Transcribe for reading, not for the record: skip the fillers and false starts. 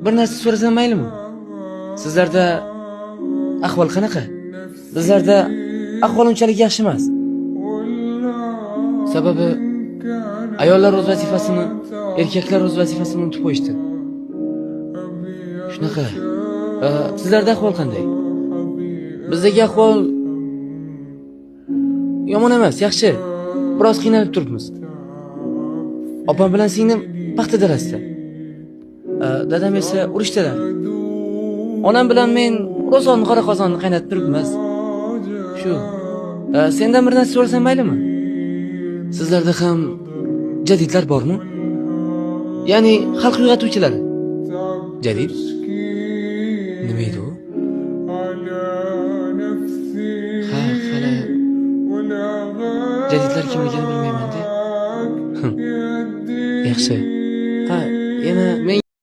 Bir narsa so'rasam maylimi? Sizlarda ahvol qanaqa? Bizlarda ahvol unchalik yaxshi emas. Sababi ayollar o'z vazifasini, erkaklar o'z vazifasini unutib qo'yishdi. Shunaqa. Sizlarda ahvol qanday? Bizdagi ahvol yomon emas, yaxshi. Biroz qiynalib turibmiz. Opam bilan singlim paxta dalasida. Dadam esa urushdalar. Onam bilan men ro'zon qora qozonni qaynatib turibmiz. Shu. Sendan bir narsa so'rasam maylimi? Sizlarda ham jadidlar bormi? Ya'ni xalq uyg'otuvchilari. Jadid? Nima edi u? Ha, hali jadidlar kimligini bilmayman.